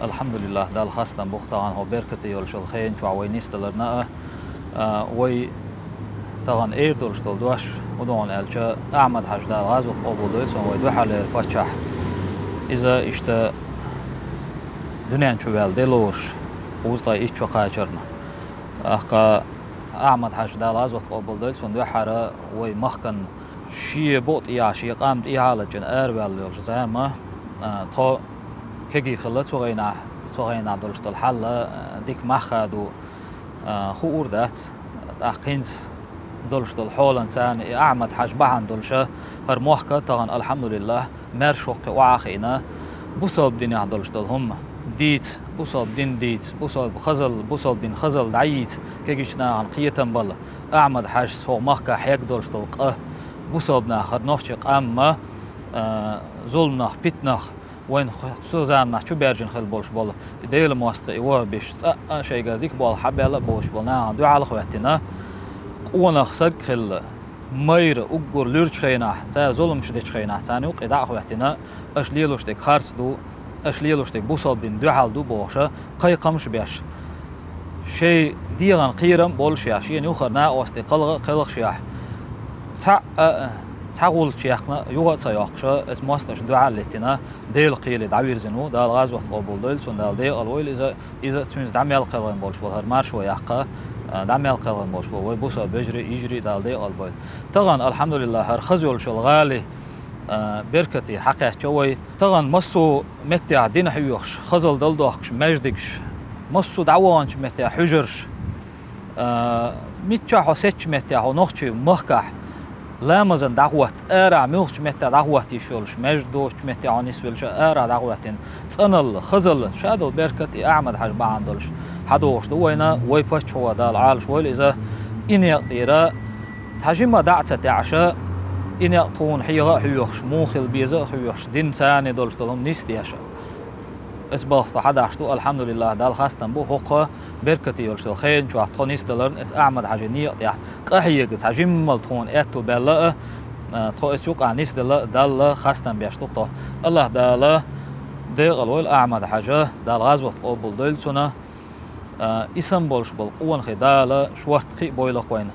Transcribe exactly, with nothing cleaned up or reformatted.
Алхьамдулиллахь, Далла хастам бу-кх тахана хӀокху беркате йолчу хенан чохь вай нисдаларна а, а, вай тахана эр долуш долу дош, хӀун ду хьуна аьлча, Ахьмад-Хьаьжа, Дала гӀазот къобалдойла цуьнан, вай дуьххьарлера паччахь. Иза иштта дуьнен чу ваьлла де лоруш, кхузткъе итт шо кхачарна. ТӀаккха Ахьмад-Хьаьжа, Дала гӀазот къобалдойла цуьнан, дуьххьара вай махкана шен букъ тӀехьа, шен къам тӀехьа а лачкъина араваьлла йолчу зама, а, тхо кегий хилла цу гӀайнахь, цу гӀайнахь долуш долу хьал а, дика мах а ду, а, хуур дац. ТӀаккха хӀинца долуш долу хьолан царна и Ахьмад-Хьаьжа бахьана долуша хӀара мохк а тахана, алхьамдулиллахь, маьрша хӀокху охьа а хиъна, бусалба динехь долуш долу хӀума дийца, бусалба дин дийца, бусалба хазалла, бусалба дин хазалла дӀайийца, кегийчу нахана кхетам бала, Ахьмад-Хьаьжас хӀокху махкахь хьегна долуш долу къа, бусалба нах, хӀара нохчийн къам а, а, зуламнах, питанах, вайна х-, цу заманахь чу баьржина хилла болуш болу и Делан мостагӀий, и вахӀабисташ цкъа а шайгара дика болх хьабаьлла а боцуш болу нахана дуьхьал а хӀоьттина, къонах саг а хилла, майра уггар луьрачу хенахь, цара зуламаш дечу хенахь, царна юккъе дӀа а хӀоьттина, аша лелош дерг харц ду, аша лелош дерг бусалба динна дуьхьал ду бохуша, кхайкхамаш а беш, шайн дегӀан кхерам а боллушехь, шена юххера накъостий кхалха а кхелхашехь, цхьаъ а, цхьа гӀулч яьккхина юха а ца йоккхуша, оцу мостагӀашна дуьхьал а леттина, Делан кхеле дӀавирзина ву, Дала гӀазот къобалдойла цуьнан, Дала декъалвойла иза, иза а цуьнца дӀа мел кхелхина болуш болу хӀара маршо яккха, а, дӀа мел кхелхина болуш болу вай бусалба вежарий, йижарий, Дала декъалбойла. Тахана, алхьамдулиллахь, хӀара хаза йолуш йолу гӀали, а, беркате хьакхаьчна вай. Тахана массо а меттехь дин хьоьхуш, хазалла дала дохкуш маьждигаш, массо а дӀаваханчу меттехь хьуьжарш, а, миччахь хьо сецчу меттехь, хьо нохчийн махкахь ламазан дӀахӀотта, арахь муьлххачу меттехь дӀахӀотта йиш йолуш, маьждиг доцучу меттехь хьо нисвелча, арахь дӀахӀоьттина, цӀаналла, хазалла, ша долу беркат и Ахьмад-Хьаьжа бахьана долуш хьадогӀуш ду вайна, вай паччахьо, Дала Ӏалашвойла иза, и некъа тӀера цхьа жимма дӀа а ца таьӀаша, и некъ тхуна хьеха а хьоьхуш, муха хила беза а хьоьхуш, динца царна долуш долу хӀума нисдеш. Оцу балхах тхо хьадахьаш ду, алхьамдулиллахь, Далла хастам бу, хӀокху беркате йолуш долу хенан чохь тхо нисдаларна, оцу Ахьмад-Хьаьжин некъа тӀехь къахьега цхьа жиммал тхуна аьтту баьлла а, а, тхо оцу юкъахь нисдала а, Далла хастам беш ду-кх тхо. Аллахь Дала декъалвойла Ахьмад-Хьаьжа, Дала гӀазот къобалдойла цуьнан, а, и санна болуш болу къонахий Дала шортта кхиа бойла-кх вайна.